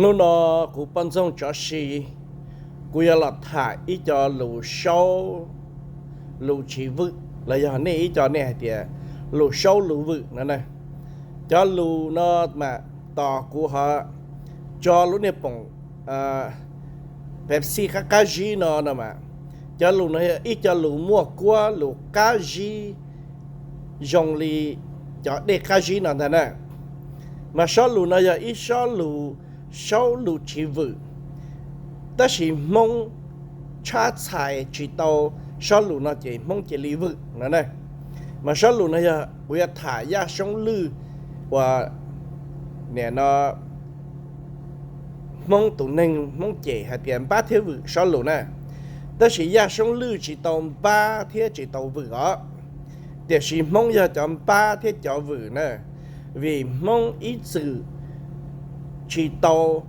Hnub no kuv poj ntxoog tsov si, kuv yuav los tham ib co lus saub lus tsis vwm los yog nej ib co nej hais tias lus saub lus vwm no na. Cov lus no mas tos kuv ho tso lub niag poom Pepsi qab qab zib no no mas, cov lus no yog ib co lus muaj kuab lus qab zib zoo li cov dej qab zib no ntag na. Mas sob lus no yog ib sob lus saub lus tsis vwm, tab sis Hmoob tshab txhais tsis tau sob lus no ces Hmoob cia li vwm no na. Mas sob lus no yog kuv yuav tham Yaj Soob Lwj uas nim no Hmoob tus neeg Hmoob cem hais tias npab thiab vwm sob lus na. Tab sis Yaj Soob Lwj tsis tau npab thiab tsis tau vwm os, tiam sis Hmoob yog cov npab thiab cov vwm na. Vim Hmoob ib txwm tsis tau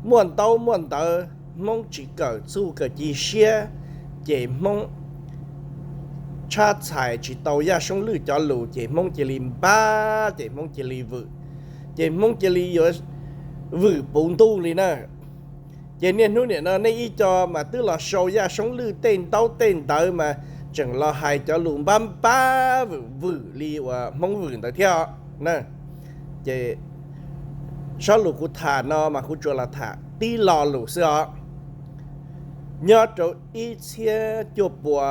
muaj ntaub muaj ntawv, Hmoob tsis kawm txuj kawm ci siab, ces Hmoob tshab txhais tsis tau Yaj Soob Lwj cov lus ces Hmoob cia li npab ces Hmoob cia li vwm, ces Hmoob cia li yuav vwm puv ntuj li na. Ces niaj hnub nim no nej ib co mas twb los sau Yaj Soob Lwj tej ntaub tej ntawv mas tseem los hais cov lus npab npab vwm vwm li uas Hmoob vwm ntawd thiab os na. Ces sob lus kuv tham no mas kuv tsuas los tham tib lo lus xwb os. Nyob rau ib txhiab cuaj pua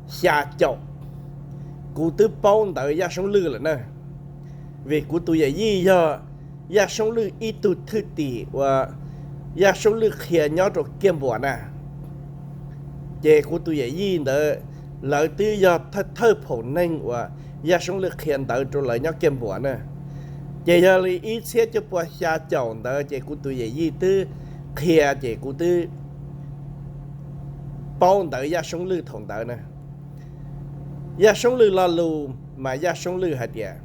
xya caum, kuv twb paub ntawv Yaj Soob Lwj lawm na. Vim kuv tus yawm yij yog Yaj Soob Lwj ib tug thwj tim uas Yaj Soob Lwj qhia nyob rau Kiaj Npuam na. Ces kuv tus yawm yij ntawd lawv twb yog thawj phaum neeg uas Yaj Soob Lwj qhia ntawv rau lawv nyob Kiaj Npuam na. Ces yog li ib txhiab cuaj pua xya caum ntawd ces kuv tus yawm yij twb qhia ces kuv twb paub ntawv Yaj Soob Lwj thaum ntawd na. Yaj Soob Lwj lo lus mas Yaj Soob Lwj hais tias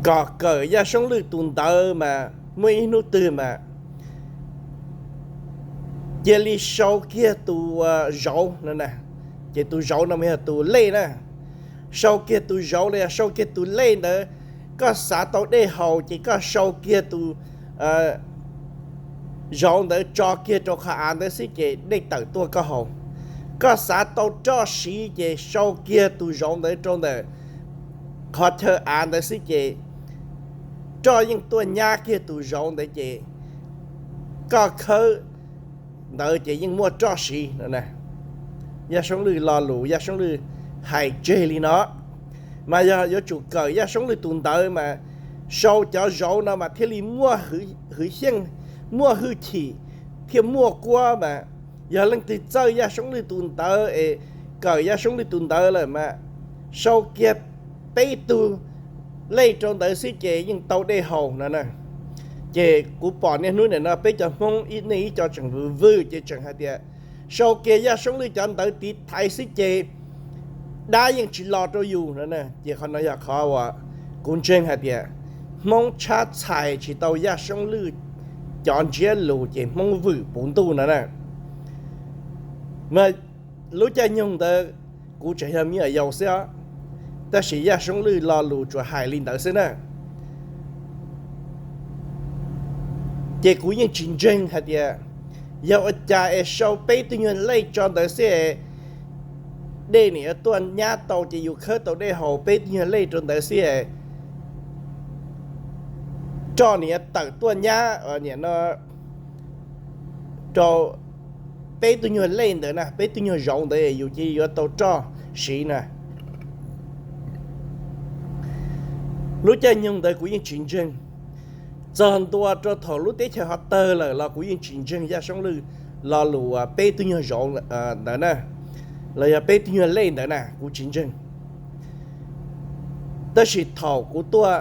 kom kawm Yaj Soob Lwj tus ntawv mas muaj ib hnub twg mas cia li sau kiag tus zauv no na. Ces tus zauv no mas yog tus lej na. Sau kiag tus zauv los yog sau kiag tus lej ntawd, koj xav tau dej haus ces koj sau kiag tus zauv ntawd tso kiag rau qhov av ntawd xwb ces dej tawm tuaj koj haus. Koj xav tau roj siv ces sau kiag tus zauv ntawd rau ntawm qhov chaw av ntawd xwb ces roj yeej tuaj nyab kiag tus zauv ntawd ces koj khawb ntawd ces yeej muaj roj siv no na. Yaj Soob Lwj lo lus Yaj Soob Lwj hais tseg li no. Mas yog yuav tsum kawm Yaj Soob Lwj tus ntawv mas sau cov zauv no mas thiaj li muaj hwj xyeej, muaj hwj chim thiab muaj kuab mas. Yog leej twg txawj Yaj Soob Lwj tus ntawv es kawm Yaj Soob Lwj tus ntawv lawm mas sau kiag peb tug lej rau ntawd xwb ces yeej tau dej haus no na. Ces kuv pom niaj hnub nim no peb cov Hmoob nej ib co tseem vwm vwm ces tseem hais tias sau kiag Yaj Soob Lwj cov ntawv tiv thaiv xwb ces dab yeej tsis los rau yus no na. Ces qhov no yog qhov uas kuv ntseeg hais tias Hmoob tshab txhais tsis tau Yaj Soob Lwj cov ntsiab lus ces Hmoob vwm puv ntuj no na. Mas lub caij nyoog ntawd kuv tseem yog me nyuam yaus xwb os, tab sis Yaj Soob Lwj lo lus tsuas hais li ntawd xwb na. Ces kuv yeej tsis ntseeg hais tias yog ua cas es sau peb tug nyuag lej tso ntawd xwb es dej nim yuav tuaj nyab tau ces yus khawb tau dej haus, peb tug nyuag lej rau ntawd xwb es roj nim yuav tawm tuaj nyab nim no rau peb tug nyuag lej ntawd na, peb tug nyuag zauv ntawd yus cia li yuav tau roj siv na. Lub caij nyoog ntawd kuv yeej tsis ntseeg. Txog ntua rau thaum lub teb chaws ho tawg lawm los kuv yeej tsis ntseeg Yaj Soob Lwj lo lus uas peb tug nyuag zauv ntawd na, los yog peb tug nyuag lej ntawd na, kuv tsis ntseeg. Tab sis thaum kuv tuaj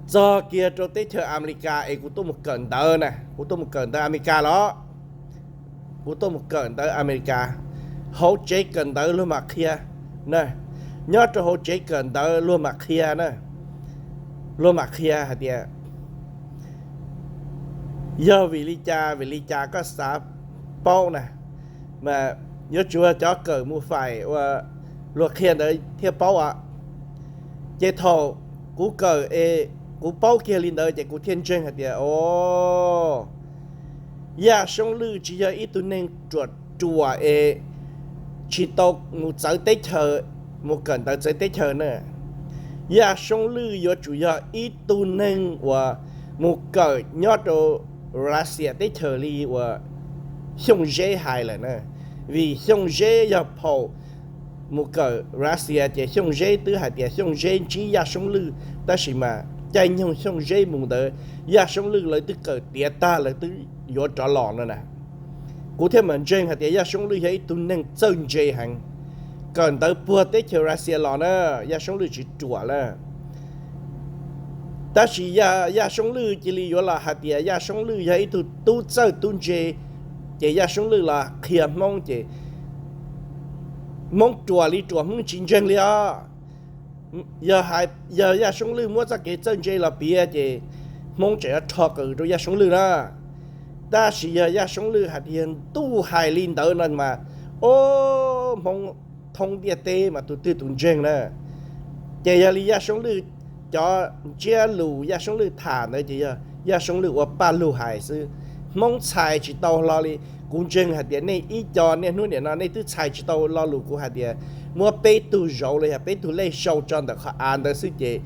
txog kiag rau teb chaws Amelikas es kuv tuaj mus kawm ntawv na, kuv tuaj mus kawm ntawv Amelikas los, kuv tuaj mus kawm ntawv Amelikas, hauv tsev kawm ntawv luag mam qhia na, nyob rau hauv tsev kawm ntawv luag mam qhia na, luag mam qhia hais tias yog vim li cas vim li cas koj xav paub na, mas yuav tsum cov kawm mus fais uas luag qhia ntawd thiaj paub os. Ces thaum Kuv kawm es kuv paub kiag li ntawd ces kuv thiaj ntseeg hais tias, o, Yaj Soob Lwj tsis yog ib tug neeg ruam ruam es tsis tau mus txawv teb chaws, mus kawm ntawv txawv teb chaws na. Yaj Soob Lwj yuav tsum yog ib tug neeg uas mus kawm nyob rau Russia teb chaws li uas Xyooj Zeb hais lawm na. Vim Xyooj Zeb yog phaum mus kawm Russia ces Xyooj Zeb twb hais tias Xyooj Zeb ntsib Yaj Soob Lwj, tab sis mas caij nyoog Xyooj Zeb mus ntawd Yaj Soob Lwj lawv twb kawm tiav tag lawv twb yuav rov los no na. Kuv thiaj mam ntseeg hais tias Yaj Soob Lwj yog ib tug neeg txawj ntse heev, kawm ntawv puag teb chaws Russia los na, Yaj Soob Lwj tsis ruam lawm. Tab sis Yaj Soob Lwj cia li yuav los hais tias Yaj Soob Lwj yog ib tug tub txawj tub ntse, ces Yaj Soob Lwj los qhia Hmoob ces Hmoob ruam li ruam Hmoob tsis ntseeg li os. Yog Yaj Soob Lwj muab txoj kev txawj ntse los piav ces Hmoob tseem yuav rho qws rau Yaj Soob Lwj na. Tab sis yog Yaj Soob Lwj hais tias ntuj hais li ntawd no mas, o, Hmoob thoob ntiaj teb mas tus twg tus ntseeg na. Ces yog li Yaj Soob Lwj cov ntsiab lus Yaj Soob Lwj tham ntawd ces yog Yaj Soob Lwj ua paj lug hais xwb. Hmoob txhais tsis tau hlo li. Kuv ntseeg hais tias nej ib co niaj hnub nim no nej twb txhais tsis tau lo lus kuv hais tias muab peb tug zauv los yog peb tug lej sau tso ntawm qhov av ntawd xwb ces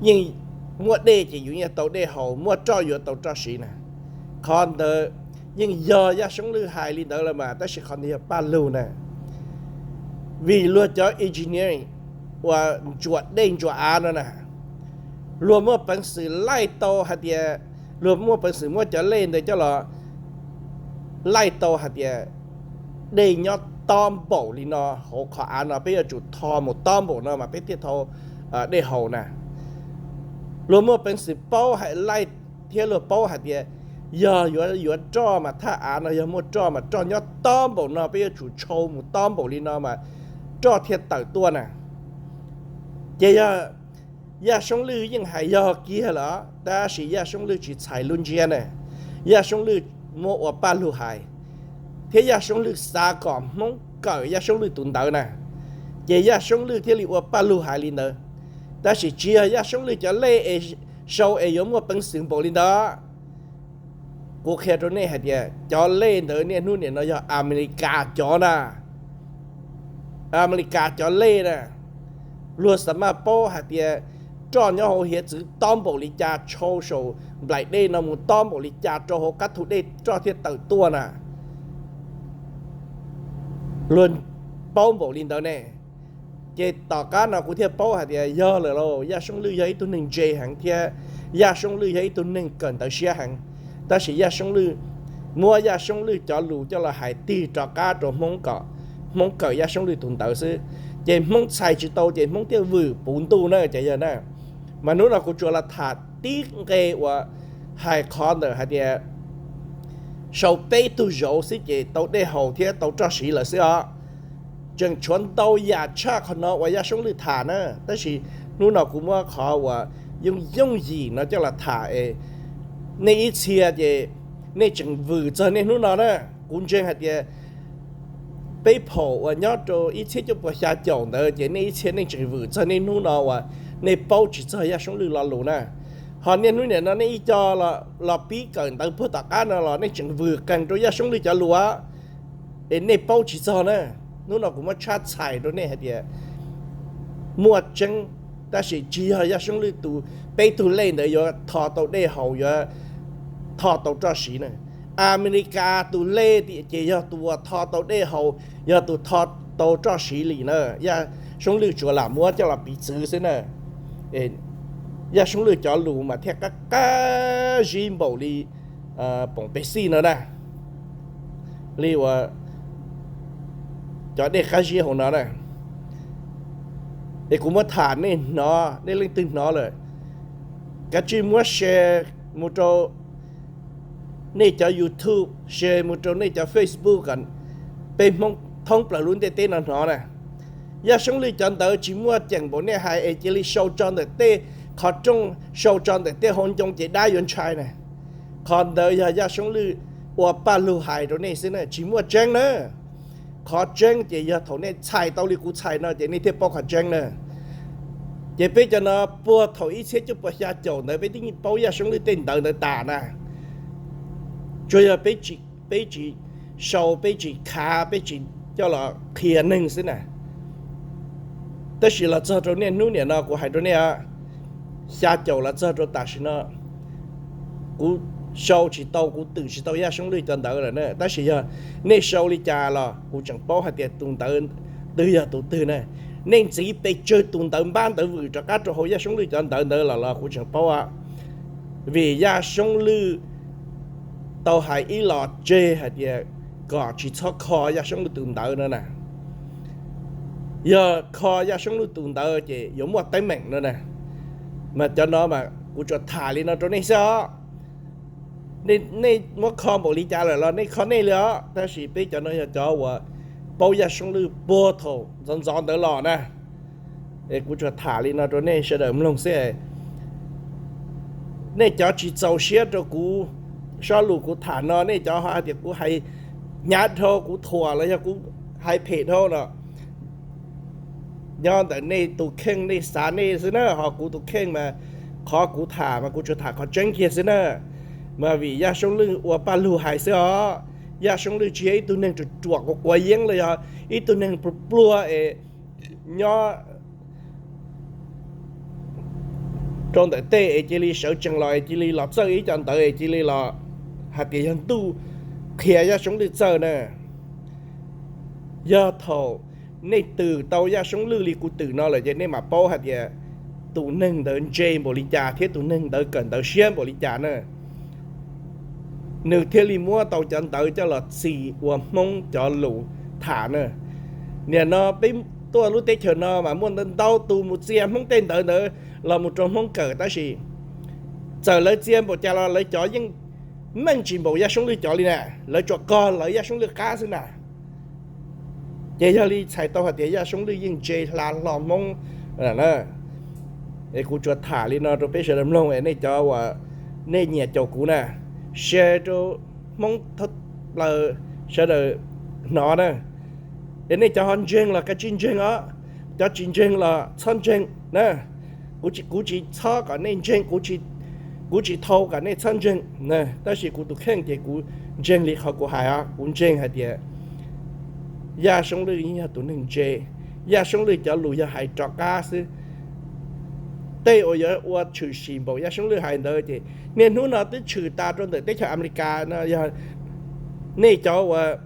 yeej muaj dej ces yus yeej tau dej haus, muaj roj yuav tau roj siv na. Qhov ntawd yeej yog Yaj Soob Lwj hais li ntawd lawm mas, tab sis qhov ntawd yog paj lug na. Vim luag cov engineering uas ntsuas dej ntsuas av no na, luag muaj peev xwm laij tau hais tias, luag muaj peev xwm muab cov lej ntawd coj los laij tau hais tias dej nyob tob npaum li no hauv qhov av no, peb yuav tsum tho mus tob npaum no mas peb thiaj tau dej haus na. Luag muaj peev xwm paub hais laij thiab luag paub hais tias yog yuav yuav roj mas thaj av no yog muaj roj mas roj nyob tob npaum no peb yuav tsum tshau mus tob npaum li no mas roj thiaj tawm tuaj na. Ces yog Yaj Soob Lwj yeej hais yog kiag lawm, tab sis Yaj Soob Lwj tsis txhais lub ntsiab na. Yaj Soob Lwj muab ua paj lug hais, thiab Yaj Soob Lwj xav kom Hmoob kawm Yaj Soob Lwj tus ntawv na, ces Yaj Soob Lwj thiaj li ua paj lug hais li ntawd. Tab sis tsis yog Yaj Soob Lwj cov lej es sau es yuav muaj peev xwm npaum li ntawd. Kuv qhia rau nej hais tias cov lej ntawd niaj hnub nim no yog Amelikas cov na. Amelikas cov lej na, luag xav maj paub hais tias roj nyob hauv hiav txwv tob npaum li cas, tshau saum nplaim dej no mus tob npaum li cas rau hauv qab thu dej roj thiaj tawm tuaj na. Luag paub npaum li ntawd ne. Ces tom qab no kuv thiaj paub hais tias yog lawm lauj, Yaj Soob Lwj yog ib tug neeg ntse heev thiab Yaj Soob Lwj yog ib tug neeg kawm ntawv siab heev. Tab sis Yaj Soob Lwj muab Yaj Soob Lwj cov lus coj los hais tig rov qab rau Hmoob kom Hmoob kawm Yaj Soob Lwj tus ntawv xwb, ces Hmoob txhais tsis tau ces Hmoob thiaj vwm puv ntuj na cov yawg na. Mas hnub no kuv tsuas los tham tib nqe uas hais qhov ntawm hais tias sau peb tug zauv xwb ces tau dej haus thiab tau roj siv lawm xwb os. Tseem tshuav ntau yam tshaj qhov no uas Yaj Soob Lwj tham na, tab sis hnub no kuv muab qhov uas yooj yooj yim no coj los tham es nej ib txhia ces nej tseem vwm txog niaj hnub no na. Kuv ntseeg hais tias peb phaum uas nyob rau ib txhiab cuaj puas xya caum ntawd ces nej ib txhia nej tseem vwm txog niaj hnub no uas nej paub tsis txog Yaj Soob Lwj lo lus na. Ho niaj hnub nim no nej ib co los pib kawm ntawv puag tom qab no los nej tseem vwm qees rau Yaj Soob Lwj cov lus, es nej paub tsis txog na. Hnub no kuv muab tshab txhais rau nej hais tias muaj tseeb, tab sis tsis yog Yaj Soob Lwj tus peb tug lej ntawd yuav tho tau dej haus, yuav tho tau roj siv na. Amelikas tus lej ces yog tus uas tho tau dej haus, yog tus tho tau roj siv li na. Yaj Soob Lwj tsuas lam muab coj los piv txwv xwb na. Yaj Soob Lwj cov lus mas thiaj qab qab zib npaum li poom pes xij no na, li uas cov dej qab zib hauv no na. Es kuv muab tham nej hnov, nej leej twg hnov lawm, kav tsij muab share mus rau nej cov YouTube, share mus rau nej cov Facebook kom peb Hmoob thoob plaws lub ntiaj teb no hnov na. Yaj Soob Lwj cov ntawv tsis muaj ceem npaum nej hais es cia li sau tso ntawm tej qhov rooj, sau tso ntawm tej hauv ncoo ces dab yuav ntshai na. Qhov ntawd yog Yaj Soob Lwj ua paj lug hais rau nej xwb na, tsis muaj tseeb na. Qhov tseeb ces yog thaum nej txhais tau li kuv txhais no ces nej thiaj paub qhov tseeb na. Ces peb cov no puag thaum ib txhiab cuaj puas xya caum ntawd peb twb yeej paub Yaj Soob Lwj tej ntawv ntawd tas na. Tsuas yog peb tsis sau, peb tsis khav, peb tsis coj los qhia neeg xwb na. Tab sis los txog rau niaj hnub niam no kuv hais rau nej, xya caum los txog rau tam sim no, kuv sau tsis tau, kuv twm tsis tau Yaj Soob Lwj cov ntawv lawm na. Tab sis yog nej sau li cas los kuv tseem paub hais tias tus ntawv twg yog tus twg na. Nej ntxiv pes tsawg tus ntawv npab ntawv vwm rov qab rau hauv Yaj Soob Lwj cov ntawv ntawd los los kuv tseem paub. Vim Yaj Soob Lwj tau hais ib los tseg hais tias kom tsis txhob kho Yaj Soob Lwj tus ntawv no na. Yog kho Yaj Soob Lwj tus ntawv ces yuav muaj teeb meem no na. Mas cov no mas kuv tsuas tham li no rau nej xwb os. Nej muab kho npaum li cas lawm los nej kho nej li os, tab sis peb cov no yog cov uas paub Yaj Soob Lwj puag thaum ntxov ntxov ntawd los na. Es kuv tsuas tham li no rau nej sawv daws mloog xwb. Nej cov tsis txaus siab rau kuv, sob lus kuv tham no nej cov ho hais tias kuv hais hnyav dhau, kuv thuam los yog kuv hais phem dhau no, nyob ntawm nej tus kheej nej xav nej xwb na, ho kuv tus kheej mas qhov kuv tham mas kuv tsuas tham qhov tseeb kiag xwb na. Mas vim Yaj Soob Lwj ua paj lug hais xwb os. Yaj Soob Lwj tsis yog ib tug neeg ruam ruam quav quav yeeb los yog ib tug neeg pluag pluag es nyob rau ntawm tej es cia li sawv tsees los es cia li los txawj ib co ntawv es cia li los hais tias yog ntuj qhia Yaj Soob Lwj txawj na. Yog thaum nej twm tau Yaj Soob Lwj li kuv twm no lawm ces nej mam paub hais tias tus neeg ntawd ntse npaum li cas thiab tus neeg ntawd kawm ntawv siab npaum li cas na. Nws thiaj li muab tau cov ntawv coj los txhim ua Hmoob cov lus tham na. Nim no peb tuaj lub teb chaws no mas muaj ntau ntau tus mus txia Hmoob tej ntawv ntawd los mus rau Hmoob kawm, tab sis txawm lawv txia npaum cas los lawv cov yeej meej tsis npaum Yaj Soob Lwj cov li na. Lawv tsuas kog lawv Yaj Soob Lwj qab xwb na. Ces yog li txhais tau hais tias Yaj Soob Lwj yeej ntse hla hlo Hmoob. Es kuv tsuas tham li no rau peb sawv daws mloog, nej cov uas nej nyiam caum kuv na, share rau Hmoob thoob plaws sawv daws hnov na. Es nej cov ho ntseeg los kav tsij ntseeg os, cov tsis ntseeg los txhob ntseeg na. Kuv tsis txhob kom nej ntseeg, kuv tsis thau kom nej txhob ntseeg, tab sis kuv tus kheej ces kuv ntseeg li qhov kuv hais os. Kuv ntseeg hais tias Yaj Soob Lwj yeej yog tus neeg ntse. Yaj Soob Lwj cov lus yog hais rov qab xwb. Tej uas yuav ua tshwm sim npaum Yaj Soob Lwj hais ntawd ces niaj hnub no twb tshwm tas rau ntawm teb chaws Amelikas no. Yog nej cov uas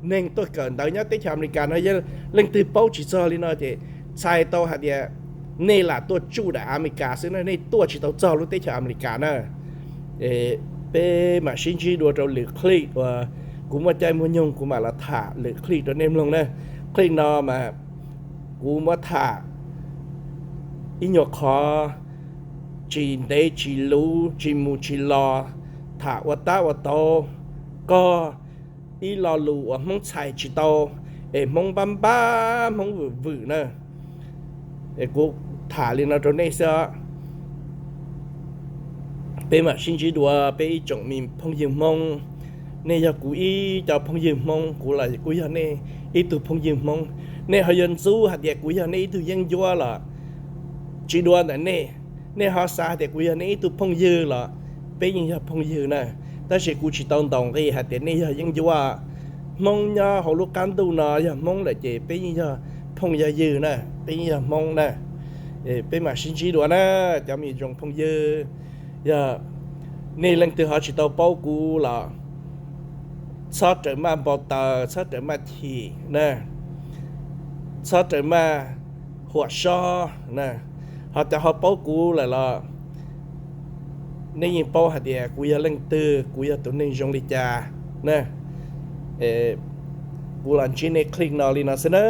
neeg tuaj kawm ntawv nyob teb chaws Amelikas no yog leej twg paub tsis txog li no ces txhais tau hais tias nej lam tuaj tsuj daim Amelikas xwb na, nej tuaj tsis tau txog lub teb chaws Amelikas na. Peb mam sib ntsib dua rau lwm clip uas kuv muaj caij muaj nyoog kuv mam los tham lwm clip rau nej mloog na. Clip no mas kuv muab tham ib nyuag qhov tsis ntev tsis luv, tsis mus tsis los, tham ua tab ua tau, kog ib lo lus uas Hmoob txhais tsis tau, es Hmoob npab npab Hmoob vwm vwm na. Es kuv tham li no rau nej xwb. Peb mam sib ntsib dua peb ib tsoom me phooj ywg Hmoob. Nej yog kuv ib co phooj ywg Hmoob, kuv los kuj yog nej ib tug phooj ywg Hmoob. Nej ho yuav ntxub hais tias kuv yog nej ib tug yeeb ncuab los tsis dua ntawm nej. Nej ho xav hais tias kuv yog nej ib tug phooj ywg los peb yeej yog phooj ywg na. Tab sis kuv tsis tau ntaus nqi hais tias nej yog yeeb ncuab. Hmoob nyob hauv lub qab ntuj no yog Hmoob lawm ces peb yeej yog phooj yog ywg na, peb yeej yog Hmoob na. Peb mam sib ntsib dua na, cov me zoo phooj ywg. Yog nej leej twg ho tsis tau paub kuv los txhob rawm maj npau taws, txhob rawm maj chim na, txhob rawm maj huam sob na. Ho cov ho paub kuv lawm los nej yeej paub hais tias kuv yog leej twg, kuv yog tus neeg zoo li cas na. Kuv los ntsib nej clip no li no xwb na.